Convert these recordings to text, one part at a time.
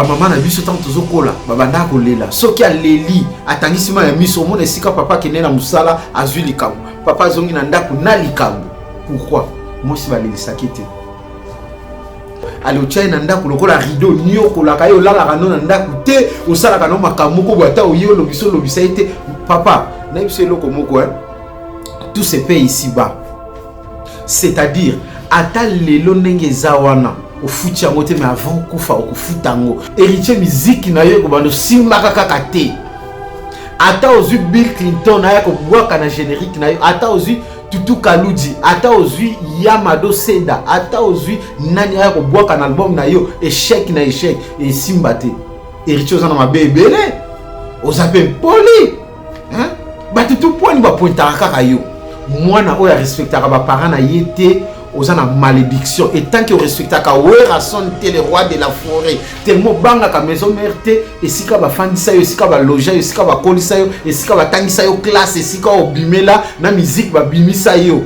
Bamama na biso ntango tozokola babandaka kolela. Soki aleli, atangisi mai ya miso, omona esika papa akende na mosala, azwi likambo, papa azongi na ndako na likambo. Pourquoi mwasi balelisaki te? Ale otya ye na ndako lokola rideau, niokolaka ye, olalaka no na ndako te, osalaka no makambo moko boye, ata oye olobisa olobisa ye te. Papa, nayebi biso eloko moko, hein? Tout se paye ici bas, c'est-à-dire ata lelo ndenge eza wana, ofuti yango te, mais avant okufa okofuta yango. Héritier, miziki na yo ekobanda osimbaka kaka te. Ata ozwi Bill Clinton aya kobwaka na générique na yo, ata ozwi Tutu Kaludi, ata ozwi Yamado Seda, ata ozwi nani aya kobwaka na album na yo, échec na échec, esimba te. Héritier, oza na mabe ebele, oza mpe mpoli, hein? Bato tu pwani bapointaka kaka yo, mwana oyo arespectaka baparent na ye te. Oza na malédiction. Et tant que orespectaka Werason te, le roi de la forêt, tellement obangaka maison mère te, esika bafandisa yo, esika baloja yo, esika bakolisa yo, esika batangisa yo classe, esika obimela na miziki, babimisa yo,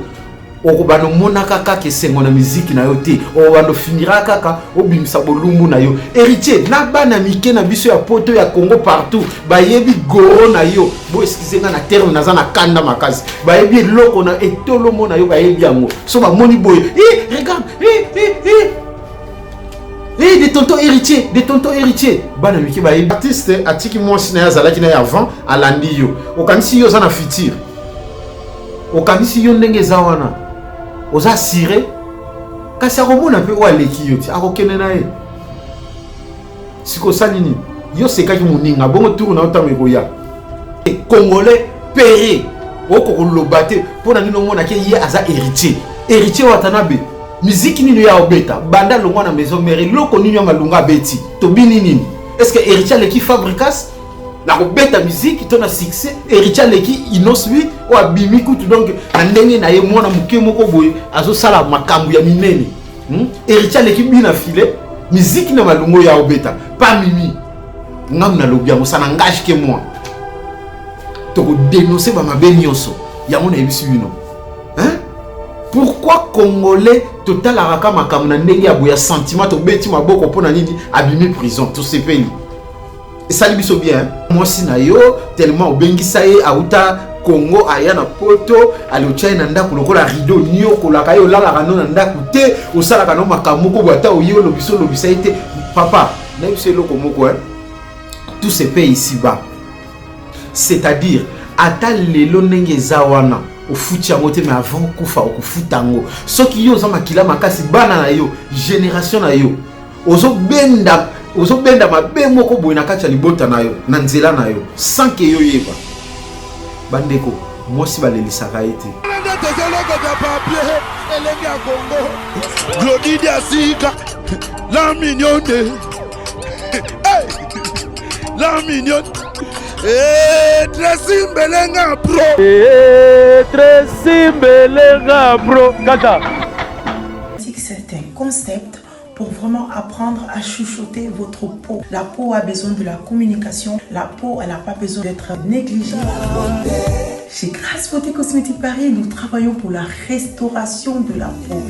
okobanda omonaka kaka esengo na miziki na yo te. Okobanda ofinira kaka obimisa bolumbu na yo. Héritier, na bana mike na biso ya Poto, ya Congo, partout bayebi goro na yo. Bo excuse nga na terme, naza na kanda makasi. Bayebi eloko na etolomo na yo, bayebi yango. So bamoni boye, eh, regarde, eh, eh, eh. Eh, de tonton Héritier, de tonton Héritier. Bana mike bayebi. Artiste atiki mwasi na ye azalaki na ye avant, alandi yo. Okanisi yo oza na futur? Okanisi yo ndenge eza wana oza assuré? Kasi akomona mpe oyo aleki yo ti akokende na ye. Sikoyo osali nini? Yo osekaki moninga bongo, tour na yo ntango ekoya. Congolais pere oko koloba te. Mpo na nini omonaki ye aza Héritier? Héritier Watanabe, miziki nini ya obeta banda longwa na maison mère? Eloko nini ya malunga abeti? Tobini nini? Est ce que Héritier aleki Fabricas na kobeta miziki to na succès? Héritier aleki Innoss'B oyo abimi kutu donc na ndenge na ye, mwana moke moko boye azosala makambo ya minene, Héritier aleki bina file miziki na malungo ya obeta pa mimi ngamu. Nalobi yango, ça n'engage que moi. Tokodénonce bamabe nyonso yango nayebisi bino, hein? Pourquoi Congolais totalaka ka makambo na ndenge ya boya sentiment? Tobeti maboko mpo na nini? Abimi prison, tosepeli, esali biso bien. Mwasi na yo, tellement obengisa ye, auta Congo aya na Poto, ale otya ye na ndako lokola rideau, niokolaka ye, olalaka no na ndako te, osalaka no makambo moko boye, ata oye olobisa olobisa ye te. Papa, nayebi biso eloko moko, hein? Tout se paye ici bas, c'est-à-dire ata lelo ndenge eza wana, ofuti yango te, mais avant okufa okofuta yango. Soki yo oza makila makasi, bana na yo, génération na yo, ozobenda ozobenda mabe moko boye na kati ya libota na yo, na nzela na yo, sans que yo yeba. Bandeko, mwasi balelisaka ye te. Nde tozolokota papier elenge ya Kongo, Glodidi asika la mignonne, hey! La mignonne. Hey, Tracy Mbelenga pro. Hey, Tracy Mbelenga pro kaka. C'est un concept pour vraiment apprendre à chuchoter votre peau. La peau a besoin de la communication. La peau, elle n'a pas besoin d'être négligée. Chez Grâce Beauté Cosmétique Paris, nous travaillons pour la restauration de la peau.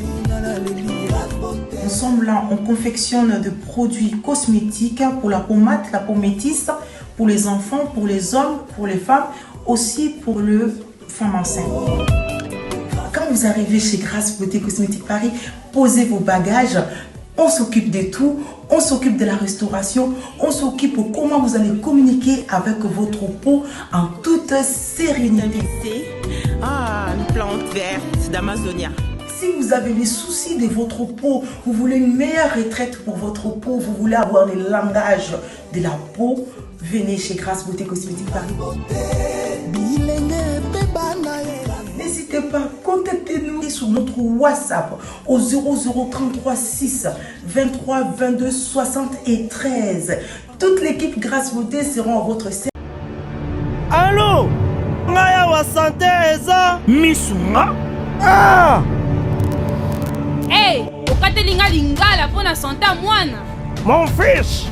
Nous sommes là, on confectionne de produits cosmétiques pour la peau mate, la peau métisse, pour les enfants, pour les hommes, pour les femmes, aussi pour le femmes enceintes. Quand vous arrivez chez Grâce Beauté Cosmétique Paris, posez vos bagages. On s'occupe de tout. On s'occupe de la restauration. On s'occupe de comment vous allez communiquer avec votre peau en toute sérénité. Ah, une plante verte d'Amazonia. Si vous avez des soucis de votre peau, vous voulez une meilleure retraite pour votre peau, vous voulez avoir le langage de la peau, venez chez Grâce Beauté Cosmétique Paris. N'hésitez pas, contactez-nous sur notre WhatsApp au 0033 6 23 22 73. Toute l'équipe Grâce Beauté seront à votre service. Allo, ngai awa, santé eza misunga, ah! Hey, okateli nga lingala mpo na santé ya mwana. Mon fils,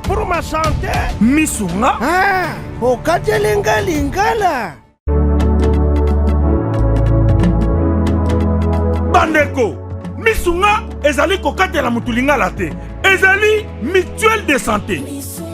pour ma santé misunga. Ah, okateli nga lingala. Bandeko, misunga ezali kokatela motu lingala te. Ezali mutuelle de santé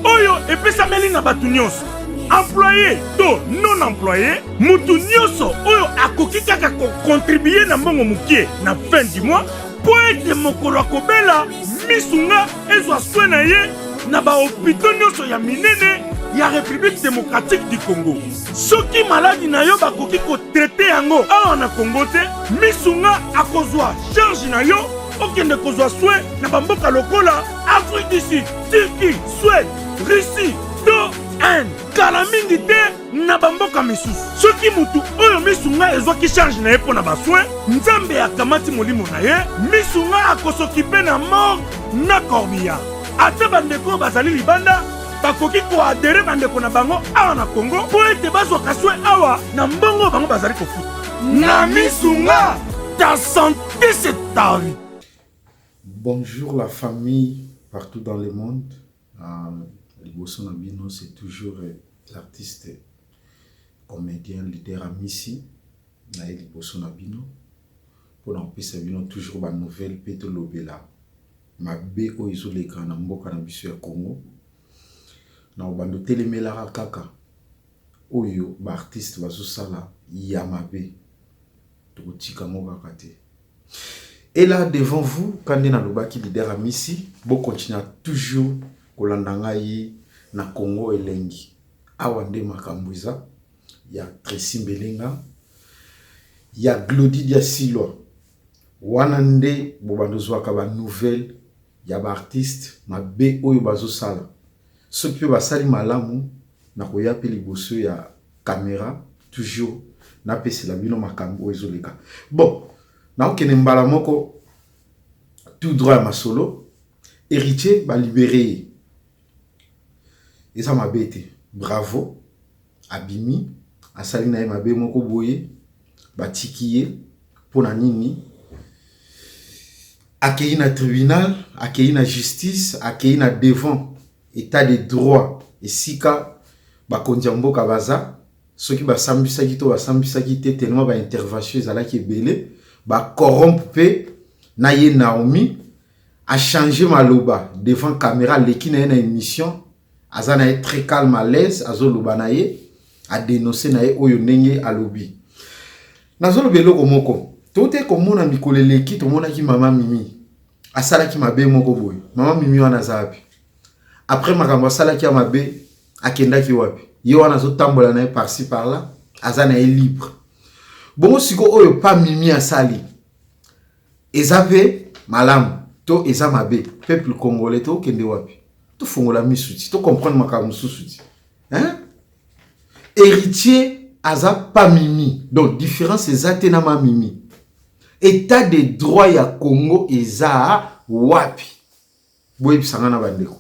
oyo epesameli na bato nyonso, employé to non employé, mutu nyonso oyo akoki kaka kokontribue na mbongo mokie na fin du mois mpo ete mokolo akobela misunga ezwa soin na ye na bahopito nyonso ya minene ya République démocratique du Congo. Soki maladi na yo bakoki kotraite yango awa na Congo te, misunga akozwa charge na yo okende kozwa soin na bamboka lokola Afrique du Sud, Turquie, Suède, Russie to Inde. Kala mingi te na bamboka misusu. Soki mutu oyo misunga ezwaki charge na ye mpo na basoin, Nzambe akamati molimo na ye, misunga akosokipe na morgue na corbillard. Ata bandeko oyo bazali libanda bakoki koadere bandeko na bango awa na Congo mpo ete bazwaka soin awa na mbongo oyo bango bazali kofuta. Na misunga, ta santé c'est ta vie. Bonjour la famille partout dans le monde. Liboso na bino c'est toujours l'artiste comédien leader Amisi na ye liboso na bino mpona kopesa bino toujours ba nouvelle mpe tolobela mabe oyo ezoleka na mboka na biso ya Congo. Na kobanda otelemelaka kaka oyo ba artiste bazosala ya mabe, tokotika yango kaka te. Et là devant vous, quand nde nalobaki leader Amisi, bo continuer toujours kolanda ngai na Congo elengi. Awa nde makambo eza ya Tracy Mbelenga, ya Glody Diasilwa. Wana nde bobanda ozwaka ba nouvelle ya ba artiste mabe oyo bazosala. Soki mpe basali malamu, nakoya mpe liboso ya camera toujours napesela bino makambo oyo ezoleka. Bon, nakokende mbala moko tout droit ya masolo. Héritier balibere ye, eza mabe te, bravo. Abimi asali na ye mabe moko boye, batiki ye mpona nini? Akei na tribunal, akei na justice, akei na devant état de droit, esika bakonzi ya mboka baza. Soki basambisaki to basambisaki te, tellement ba intervention ezalaki ebele, ba corrompe mpe na ye. Naomi achange maloba devant caméra, aleki na ye na émission, aza na ye très calme, à l'aise, azoloba na ye, adénonce na ye oyo ndenge alobi. Nazoloba eloko moko, tote komona mikolo eleki, tomonaki mama Mimi asalaki mabe moko boye. Mama Mimi wana aza wapi? Après makambo asalaki ya mabe, akendaki wapi? Ye wana azotambola na ye par-ci par-là, aza na ye libre. Bongo siko oyo pa Mimi asali eza mpe malamu to eza mabe? Peuple congolais, tokende wapi? Tofongola misu ti tocomprendre makambo mosusu ti, hein? Héritier aza pa Mimi, donc différence eza te na ma Mimi. État de droit ya Congo eza wapi? Boyebisanga na bandeko.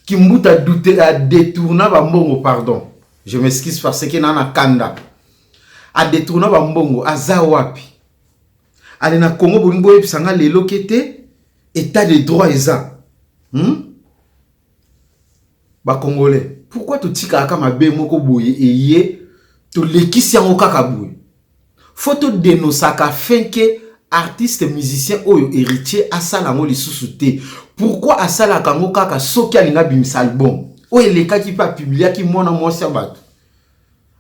Kimbuta doute adétourna bambongo, pardon, je m'excuse parce que na na kanda, adétourna bambongo, aza wapi? Ale na Congo, bolingi boyebisanga lelo ke te état de droit eza? Bacongolais, pourquoi totikaka mabe moko boye eye tolekisi yango kaka boye? Faut todénonçaka fin ke artiste musicien oyo Héritier asala yango lisusu te. Pourquoi asalaka yango kaka soki alingi abimisa album? Oyo elekaki mpe apubliaki mwana mwasi ya bato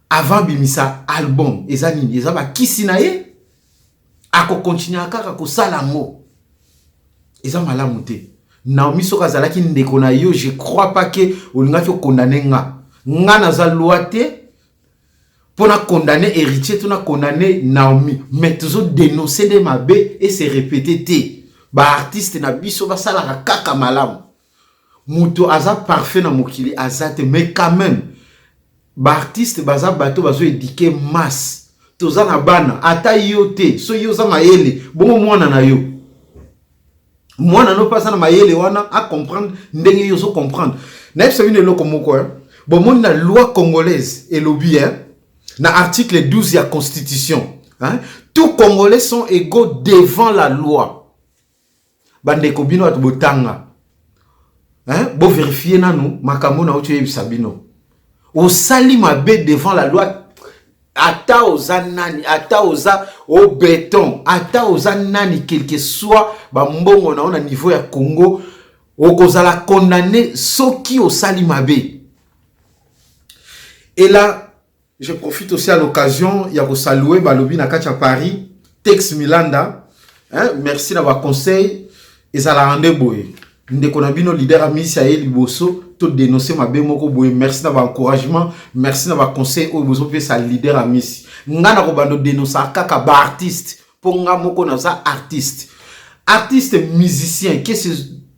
avant abimisa album, eza nini? Eza bakisi na ye, akokontinue kaka kosala yango, eza malamu te. Naomi, soki azalaki ndeko na yo, je crois pas ke olingaki okondane nga. Nga naza loi te mpo na condamner Héritier to na condamner Naomi, mais tozodénonce nde mabe ese répété te. Baartiste na biso basalaka kaka malamu. Moto aza parfait na mokili aza te, mais quand même baartiste baza bato bazoéduquer masse. Toza na bana, ata yo te, soki yo oza mayele bongo, mwana na yo, mwana no mpe aza na mayele wana, acomprendre ndenge yo ozocomprendre. Nayebisa bino eloko moko, bomoni na loi congolaise elobi, hein, na article 12 ya constitution, hein, tout Congolais sont égaux devant la loi. Bandeko, bino bato botanga, hein, bovérifie nanu makambo na oti oyebisa bino. Osali mabe, devant la loi, ata oza nani, ata oza o béton, ata oza nani, quel que soit bambongo na yo na niveau ya Congo. Okozala condamné soki osali mabe. Et là, je profite aussi à l'occasion ya kosaluer balobi na kati ya Paris, Tex Milanda, hein, merci na ba conseil ezalaka nde boye. Ndeko na bino leader Amisi aye liboso to dénoncer mabe moko boye. Merci na ba encouragement, merci na ba conseil oyo bozopesa leader Amisi. Nga na kobando dénoncer kaka ba artiste po nga moko naza artiste. Artiste musicien, que ce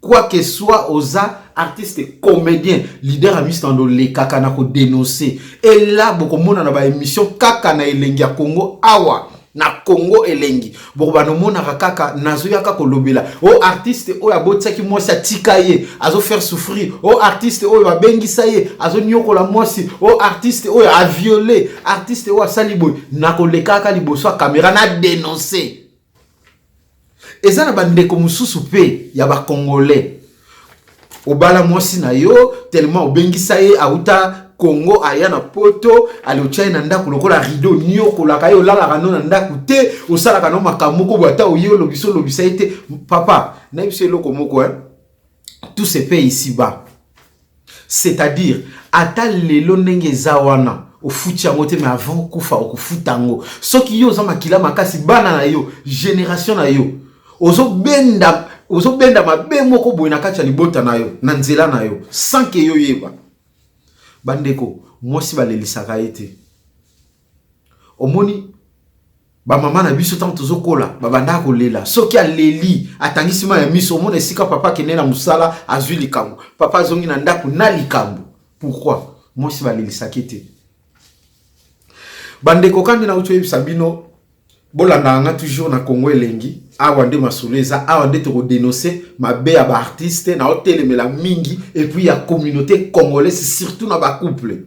quoi que soit oza artiste comédien, leader Amisi na ndolekaka na ko dénoncer. Et là bokomona na ba émission kaka na elengi ya Congo awa na Congo elengi bokobanda omonaka kaka nazoyaka kolobela o artiste oyo abotisaki mwasi atika ye azo faire souffrir, o artiste oyo babengisa ye azoniokola mwasi, o artiste oyo aviole, artiste oyo asali boye. Nakolekaka liboso ya caméra na dénoncer. Eza na bandeko mosusu mpe ya bacongolais, obala mwasi na yo, tellement obengisa ye auta Congo aya na Poto, ale otya ye na ndako lokola rideau, niokolaka ye, olalaka no na ndako te, osalaka no makambo moko boye, ata oye olobisa olobisa ye te. Papa, nayebi biso eloko moko, hein? Tout se paye ici bas, c'est-à-dire ata lelo ndenge eza wana ofuti yango te, mais avant okufa okofuta yango. Soki yo oza makila makasi, bana na yo, génération na yo, ozobenda ozobenda mabe moko boye na kati ya libota na yo, na nzela na yo, sans que yo yeba. Bandeko, mwasi balelisaka ye te. Omoni bamama na biso, ntango tozokola, babandaka kolela. Soki aleli, atangisi mai ya miso, omona esika papa akende na mosala azwi likambo, papa azongi na ndako na likambo. Pourquoi? Mwasi balelisaki te. Bandeko, kandi nauti oyebisa bino, bolandaka nga toujours na Congo Elengi. Awa nde masolo eza, awa nde tokodénonce mabe ya baartiste na otelemela mingi, et puis ya communauté congolaise, surtout na bacouple.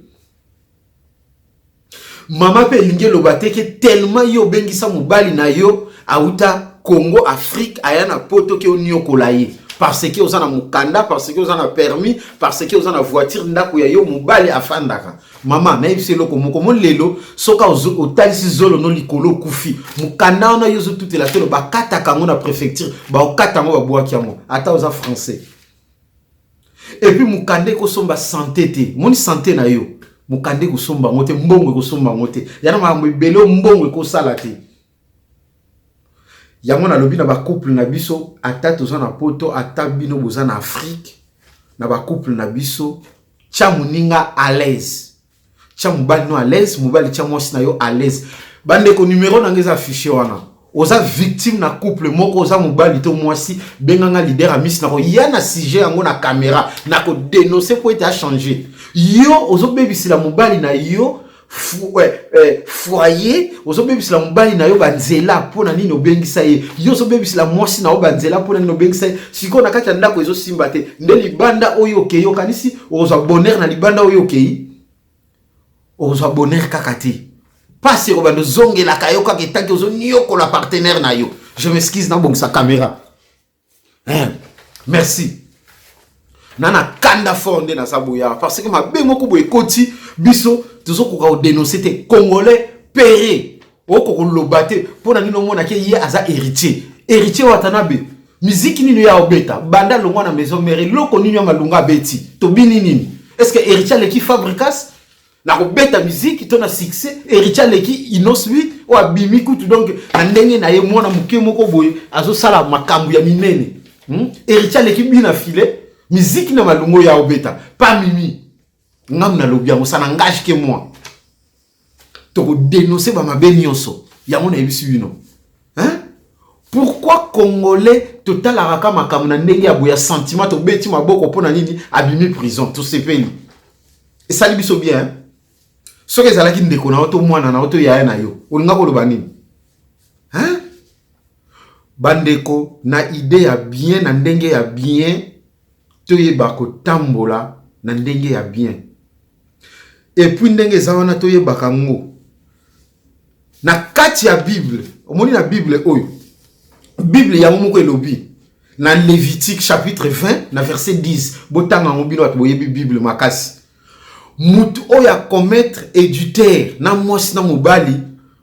Mama mpe elingi eloba te que tellement yo obengisa mobali na yo auta Congo, Afrique, aya na Poto, que oniokola ye parce que oza na mokanda, parce que oza na permis, parce que oza na voiture, ndako ya yo mobali afandaka. Mama, nayebisi eloko moko mo lelo: soki otalisi zolo no likolo, okufi. Mokanda wana yo ozotutela tolo, bakataka yango na préfecture, baokata yango, babwaki yango, ata oza français. Et puis mokanda ekosomba santé te. Moni santé na yo, mokanda ekosomba yango te, mbongo ekosomba yango te. Yana makambo ebele oyo mbongo ekosala te. Yango nalobi na bacouple na biso, ata toza na Poto, ata bino boza na Afrique, na bacouple na biso, tia moninga à l'aise, tia mobali no à l'aise, mobali tia mwasi na yo à l'aise. Bandeko, numero na nga eza affiché wana. Oza victime na couple moko, oza mobali to mwasi, benganga leader Amisi, na koya na sujet yango na caméra, na kodénonce po ete achange. Yo ozobebisela mobali na yo foyer, ozobebisela mobali na yo banzela. Mpo na nini obengisa ye? Yo ozobebisela mwasi na yo banzela. Mpo na nini obengisa ye? Sikoyo na kati ya ndako ezosimba te, nde libanda oyo okei, okanisi okozwa bonheur? Na libanda oyo okei, okozwa bonheur kaka te. Pasi ekobanda ozongelaka yo kaka etanki ozoniokola partenaire na yo. Je m'excuse, nabongisa caméra, hein? Merci. Na kanda fort nde naza boya, parce que mabe moko boye ekoti biso, tozokoka kodénonce te. Congolais pere okoka koloba te. Mpo na nini? Omonaki ye aza Héritier, Héritier Watanabe, miziki nini ya obeta banda longwa na Maison Mère? Eloko nini ya malunga abeti? Tobini nini? Est ce que Héritier aleki Fabregas na kobeta miziki to na succès? Héritier aleki Innoss'B oyo abimi kutu donc na ndenge na ye, mwana moke moko boye azosala makambo ya minene, Héritier aleki bina file miziki na malunga oyo aobeta pa mimi. Ngamu nalobi yango, ça n'engage que moi. Tokodénonce bamabe nyonso. Yango nayebisi bino, hein? Pourquoi congolais totalaka ka makambo na ndenge ya boya sentiment? Tobeti maboko mpo na nini? Abimi prison, tosepeli, esali biso bien, hein? Soki ezalaki ndeko na yo to mwana na yo to yaya na yo, olinga koloba nini, hein? Bandeko, na idée ya bien, na ndenge ya bien, toyeba kotambola na ndenge ya bien. Et puis ndenge eza wana, toyebaka ngo na kati ya Bible. Omoni na Bible oyo, Bible yango moko elobi na Lévitique chapitre 20 na verset 10. Botanga yango, bino bato boyebi Bible makasi. Mutu oyo acommettre adultère na mwasi na mobali,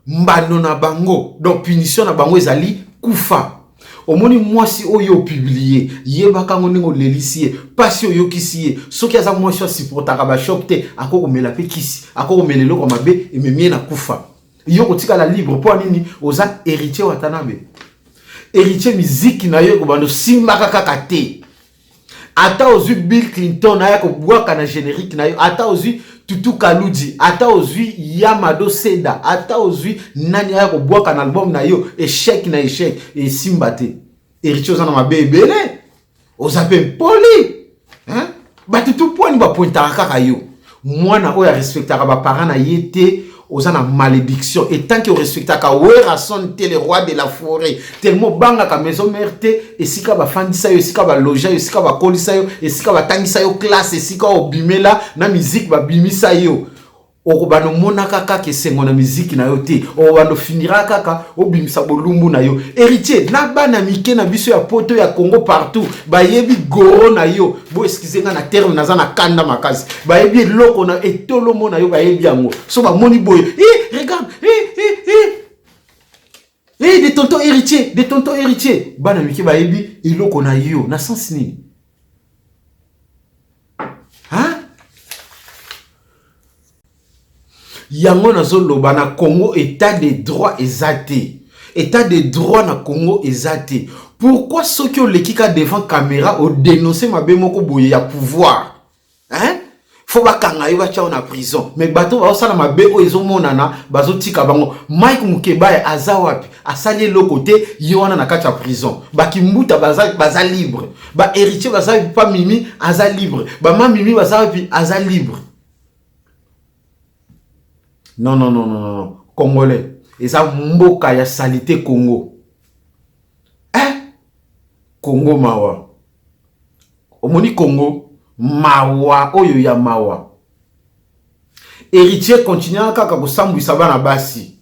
mbano na bango, donc punition na bango ezali kufa. Omoni mwasi oyo opublie, yebaka yango ndenge olelisi ye, pasi oyokisi ye. Soki aza mwasi oyo asupportaka ba choc te, akoki komela pe kisi, akoki komela eloko ya mabe ememi ye na kufa. Yo okotikala libre mpo nini? Oza Heritier Watanabe. Heritier, miziki na yo ekobanda osimbaka kaka te. Ata ozwi Bill Clinton aya kobwaka na generique na yo, ata ozwi Tutu Kaludi, ata ozwi Yamado Seda, ata ozwi nani aya kobwaka na album na yo, échec na échec, esimba te. Héritier oza na mabe ebele, oza pe mpoli, hein? Bato tu pwani bapointaka kaka yo. Mwana oyo arespectaka ba parents na ye te, oza na malédiction. Et tant que orespectaka Werrason te, le roi de la forêt, tellement obangaka maison mère te, esika bafandisa yo, esika baloja yo, esika bakolisa yo, esika batangisa yo classe, esika obimela na musique babimisa yo, okobanda omonaka kaka esengo na miziki na yo te, okobanda ofinira kaka obimisa bolumbu na yo. Héritier, na bana mike na biso ya poto ya Congo partout bayebi goro na yo. Bo excuse nga na terme, naza na kanda makasi. Bayebi eloko na etolomo na yo, bayebi yango. So bamoni boye, eh, regarde, eh, eh, eh. Eh, de tonton Héritier, de tonton Héritier. Bana mike bayebi eloko na yo na sens nini? Hein? Yango nazoloba na Congo état de droit eza te. État de droit na Congo eza te. Pourquoi soki oleki ka devant caméra o dénoncer mabe moko boye ya pouvoir? Hein? Faut bakanga yo batia yo na prison. Mais bato baosala mabe oyo ezomonana bazotika bango. Mike Mukebay aza wapi? Asali eloko te, ye wana na kati ya prison. Bakimbuta baza, baza libre. Ba héritier baza wapi? Pa Mimi aza libre. Ba ma Mimi baza wapi? Aza libre. Non, non, non, non, non. Congolais, eza mboka ya salite Congo. Eh? Congo mawa. Omoni Congo mawa oyo ya mawa. Héritier continue kaka kosambwisa bana basi.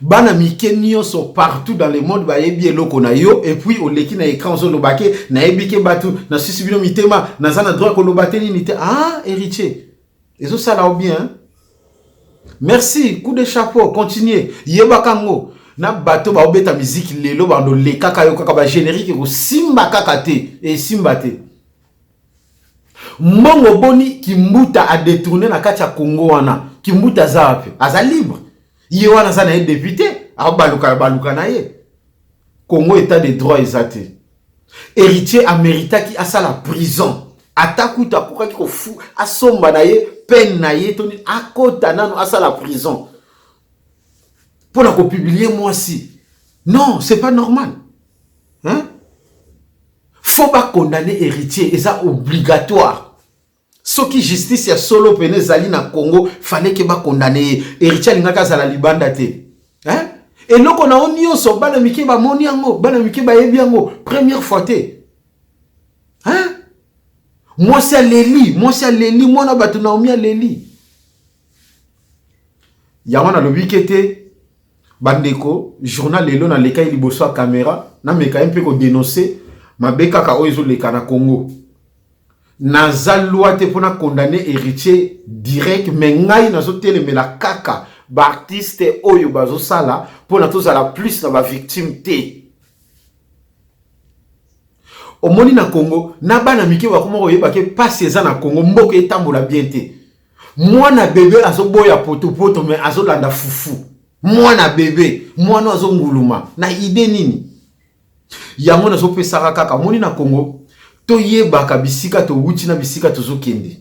Bana mike nyonso partout dans le monde bayebi eloko na yo, et puis oleki na écran ozoloba ke nayebi ke bato nasisi bino mitema, naza na droit koloba te nini te. Ah, Héritier, ezosala yo bien. Hein? Merci, coup de chapeau, continuez. Yebaka ngo na bato baobeta musique lelo bando lekaka yo kaka ba générique ekosimba kaka te, esimba te. Mbongo boni Kimbuta a détourné na kati ya Congo wana. Kimbuta aza wapi? Aza libre. Ye wana aza na ye député, abaluka baluka na ye. Congo état de droit eza te. Héritier ameritaki asala prison. Ata kutu akokaki kofu asomba na ye peine na ye to nini, akota nano asala prison pona ko publier mwasi. Non, c'est pas normal. Hein? Faut ba condamner Héritier, eza obligatoire. Soki justice ya solo pene ezali na Congo, fallait que ba condamner ye. Héritier alingaki azala libanda te. Hein? Eloko na yo nyonso bana mike bamoni yango, bana mike bayebi yango première fois te. Hein? Mwasi aleli, mwasi aleli, mwana bato Naomi aleli. Yango nalobi ke te bandeko, journal lelo nalekaki liboso ya kamera, nameka ye mpe kodenonse mabe kaka oyo ezoleka na Congo. Naza loi te mpona condamner Héritier direct, mais ngai nazotelemela kaka baartiste oyo bazosala mpona tozala plus na bavictime te. Omoni na Congo na bana mike bakoma koyeba ke pasi eza na Congo, mboka etambola bien te. Mwana bebe azoboya potopoto mais azolanda fufu. Mwana bebe, mwana azonguluma na idée nini? Yango nazopesaka kaka omoni na Congo toyebaka bisika towuti na bisika tozokende.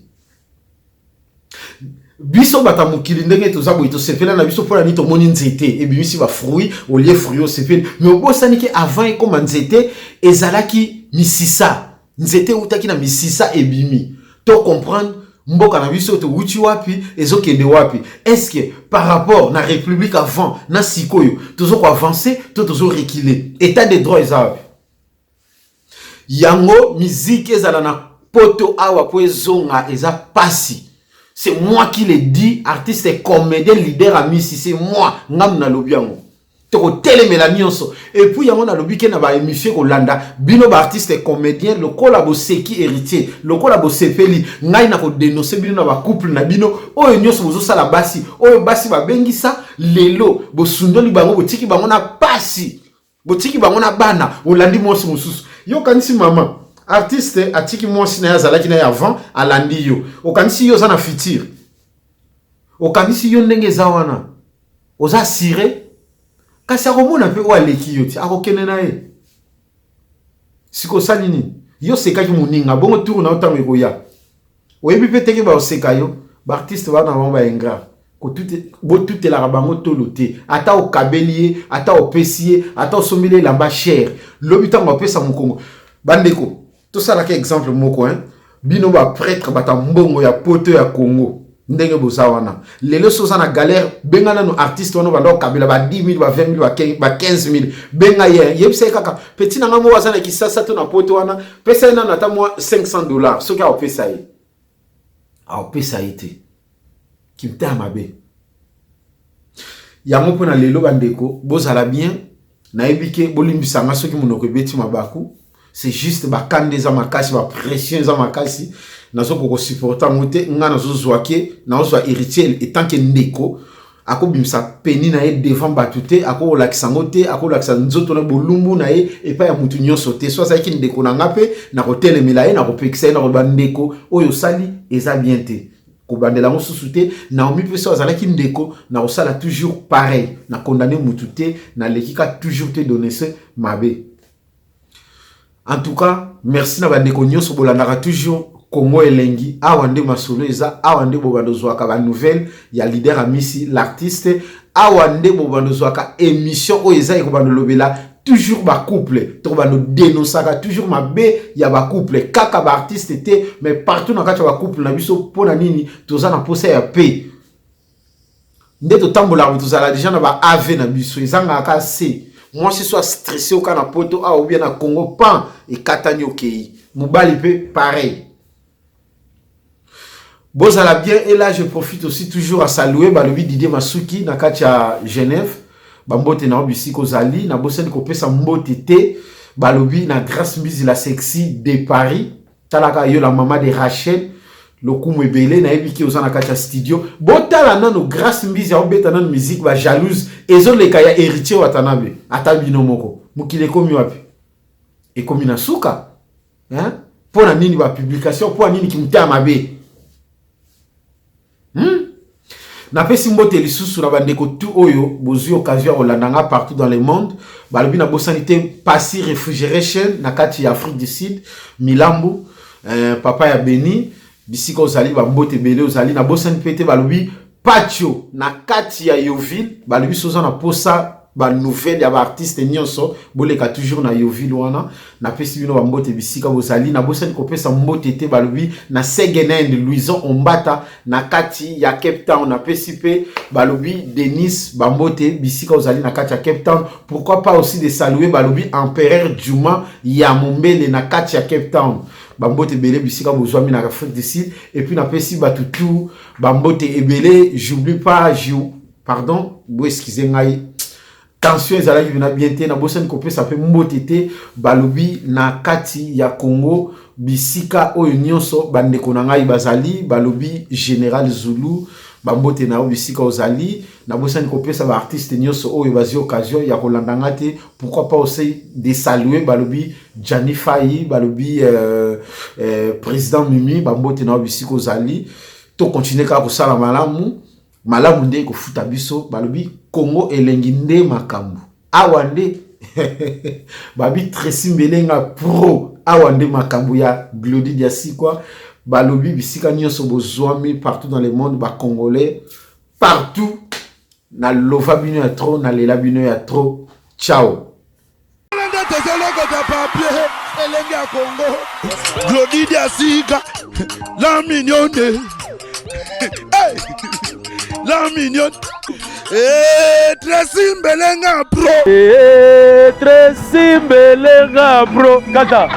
Biso bato ya mokili ndenge toza boye tosepela na biso mpona nini? Tomoni nzete ebimisi ba fruit, olie fruit osepeli, mais obosani ke avant ekoma nzete ezalaki misisa. Nzete eutaki na misisa ebimi. To comprendre mboka na biso towuti wapi, ezokende wapi. Est-ce que par rapport na république avant na sikoyo tozo ko avancer to tozo reculer? État de droit eza wapi? Yango musique ezala na poto awa po ezonga eza pasi. C'est moi qui le dis, artiste comédien leader Amisi, c'est moi ngam nalobi yango. Tokotelemela nyonso. Et puis yango nalobi ke na ba émission kolanda bino ba artiste comédien lokola boseki Héritier, lokola bosepeli, ngai na ko dénoncer bino na ba couple na bino oyo nyonso bozosala basi, oyo basi babengisa lelo bosundoli bango, botiki bango na pasi. Botiki bango na bana, olandi mwasi mosusu. Yo okanisi mama artiste atiki mwasi na ye azalaki na ye avant, alandi yo. Okanisi yo oza na futur? Okanisi yo ndenge eza wana oza assuré? Kasi akomona mpe oyo aleki yo ti akokende na ye. Siko osali nini? Yo osekaki moninga, bongo tour na yo ntango ekoya. Oyebi mpe teke baoseka yo. Baartiste bana bango ba ingrat. Botutelaka bango tolo te. Ata okabeli ye, ata opesi ye, ata osombeli ye elamba cher, lobi ntango apesa mokongo. Bandeko, tosalaka exemple moko, hein? Bino ba prêtre bata mbongo ya poto ya Congo, ndenge boza wana lelo, so oza na galère, benga nano artiste wana banda okabela ba 10 000, ba 20 000, ba 15 000. Benga ye, yebisa ye kaka petit na nga moko aza na Kisasa to na poto wana, pesa ye nano ata mwa 500 $. Soki aopesa ye, aopesa ye te, kimta mabe yango. Mpo na lelo, bandeko, bozala bien. Nayebi ke bolimbisanga soki monoko ebeti mabaku. C'est juste bakanda eza makasi, bapression eza makasi, nazokoka kosupporter yango te. Nga nazozwa ke nazozwa Héritier en tant que ndeko, akobimisa pénis na ye devant bato te, akolakisa yango te, akolakisa nzoto na bolumbu na ye epai ya mutu nyonso te. So azalaki ndeko na nga mpe, nakotelemela ye, nakopekisa ye, nakoloba: "Ndeko, oyo osali eza bien te, kobandela yango susu te." Naomi mpe, so azalaki ndeko, nakosala toujours pareil. Nakondane mutu te, naleki ka toujours te donese mabe. En tout cas, merci na bandeko nyonso bolandaka toujours Congo Elengi. Awa nde masolo eza, awa nde bobanda ozwaka banouvelle ya leader Amisi l'artiste, awa nde bobanda ozwaka émission oyo eza ekobanda olobela toujours bacouple. Tokobanda odénonçaka toujours mabe ya bacouple, kaka baartiste te, mais partout na kati ya bacouple na biso. Mpo na nini? Toza na posa ya paix. Nde totambolaka, tozala déjà na ba av na biso, ezangaka ka se mwasi so astressé oka na poto awa obia na Congo, pan ekatani, okei. Mobali mpe pareil. Bozala bien. Et là, je profite aussi toujours à saluer, balobi, Didier Masuki na kati ya Genève. Bambote na yo bisika ozali. Nabosani kopesa mbote te, balobi, na Grâce Mbizi, la sexy de Paris. Talaka yo, la mama de Rachel, lokumu ebele. Nayebi ki oza na kati ya studio. Botala nano Grâce Mbizi aobeta nano musique bajalouse ezoleka ya Héritier Watanabe. Ata bino moko, mokili ekomi wapi? Ekomi na suka. Mpo na nini bapublication? Mpo na nini kimutaya mabe? Napesi mbote lisusu na bandeko tu oyo bozwi occasion ya kolanda nga partout dans le monde. Balobi, nabosani te Pasi Refrigeration na kati ya Afrique du Sud, Milambu, papa ya Beni, bisika ozali, bambote ebele ozali. Nabosani mpe te, balobi, Patio na kati ya Yoville. Balobi so oza na posa banouvelle ya baartiste nyonso, boleka toujours na Yoville wana. Napesi bino bambote bisika bozali. Nabosani kopesa mbote te, balobi, na Segenend Louison Ombata na kati ya Cape Town. Napesi mpe, balobi, Denis bambote bisika ozali na kati ya Cape Town. Pourquoi pas aussi de saluer, balobi, Empereur Juma ya Mombele na kati ya Cape Town. Bambote ebele bisika bozwami na Afrique du Sud. Et puis napesi bato tu bambote ebele. J'oublie pas, pardon, bo excuse ngai, tension ezalaki mpena bien te. Nabosani kopesa mpe mbote te, balobi, na kati ya Congo, bisika oyo nyonso bandeko na ngai bazali. Balobi, Général Zulu, bambote na yo bisika ozali. Nabosani kopesa baartiste nyonso oyo bazwi occasion ya kolanda nga te. Pourquoi pas aussi de saluer, balobi, Jani Fai, balobi, président Mimi, bambote na yo bisika ozali. Tokontinue kaka kosala malamu, malamu nde ekofuta biso. Balobi, Kongo Elengi nde makambo. Awa nde babi Tracy Mbelenga pro, awa nde makambo ya Glodi Diasikwa. Balobi, bisika nyonso bozwami partout dans le monde, bacongolais partout, nalova bino ya trop, nalela bino ya trop. Ciao. Nde tozolokota papier elenge ya Kongo, Glodi Diasika, la mignonne. Hey! La mignonne. Hey, Tracy Mbelenga pro. Hey, Tracy Mbelenga pro kata.